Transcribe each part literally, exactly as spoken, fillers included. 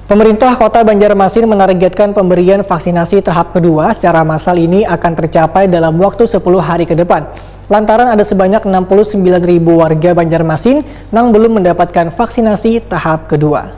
Pemerintah Kota Banjarmasin menargetkan pemberian vaksinasi tahap kedua secara massal ini akan tercapai dalam waktu sepuluh hari ke depan. Lantaran ada sebanyak enam puluh sembilan ribu warga Banjarmasin nang belum mendapatkan vaksinasi tahap kedua.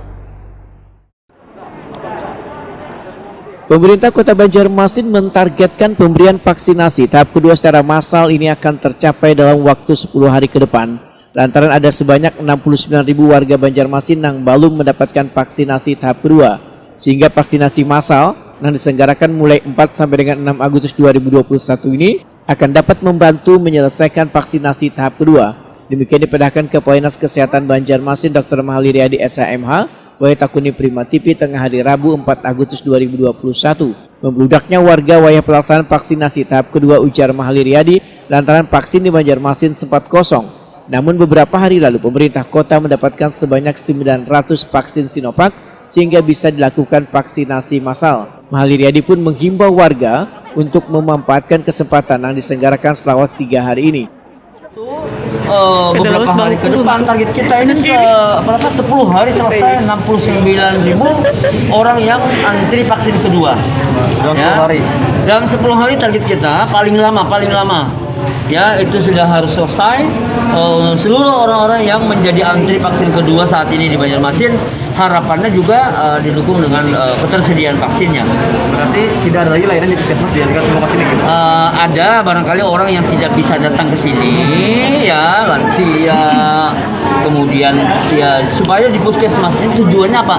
Pemerintah Kota Banjarmasin mentargetkan pemberian vaksinasi tahap kedua secara massal ini akan tercapai dalam waktu sepuluh hari ke depan. Lantaran ada sebanyak enam puluh sembilan ribu warga Banjarmasin nang balum mendapatkan vaksinasi tahap kedua, sehingga vaksinasi massal nang diselenggarakan mulai empat sampai dengan enam Agustus dua ribu dua puluh satu ini akan dapat membantu menyelesaikan vaksinasi tahap kedua. Demikian dipadahkan Kepala Dinas Kesehatan Banjarmasin Doktor Mahali Riyadi, S H M H, wayah takuni Prima T V tengah hari Rabu empat Agustus dua ribu dua puluh satu. Membludaknya warga wayah pelaksanaan vaksinasi tahap kedua, ujar Mahali Riyadi, lantaran vaksin di Banjarmasin sempat kosong. Namun beberapa hari lalu pemerintah kota mendapatkan sebanyak sembilan ratus vaksin Sinovac sehingga bisa dilakukan vaksinasi massal. Mahali Riyadi pun menghimbau warga untuk memanfaatkan kesempatan yang diselenggarakan selama tiga hari ini. Itu eh, beberapa hari ke depan target kita ini se berapa sepuluh hari selesai enam puluh sembilan ribu orang yang antri vaksin kedua. Dalam Ya. sepuluh hari. Dalam sepuluh hari target kita paling lama, paling lama. Ya, itu sudah harus selesai. Eh, seluruh orang-orang yang menjadi antri vaksin kedua saat ini di Banjarmasin, harapannya juga eh, didukung dengan eh, ketersediaan vaksinnya. Berarti tidak ada lagi layanan di puskesmas di dekat lokasi ini gitu. Eh, ada barangkali orang yang tidak bisa datang ke sini, ya, lansia, kemudian ya supaya di puskesmas ini tujuannya apa?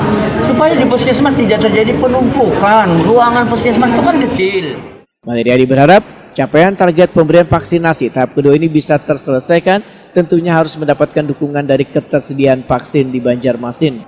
Supaya di puskesmas tidak terjadi penumpukan. Ruangan puskesmas itu kan kecil. Mahali Riyadi berharap capaian target pemberian vaksinasi tahap kedua ini bisa terselesaikan, tentunya harus mendapatkan dukungan dari ketersediaan vaksin di Banjarmasin.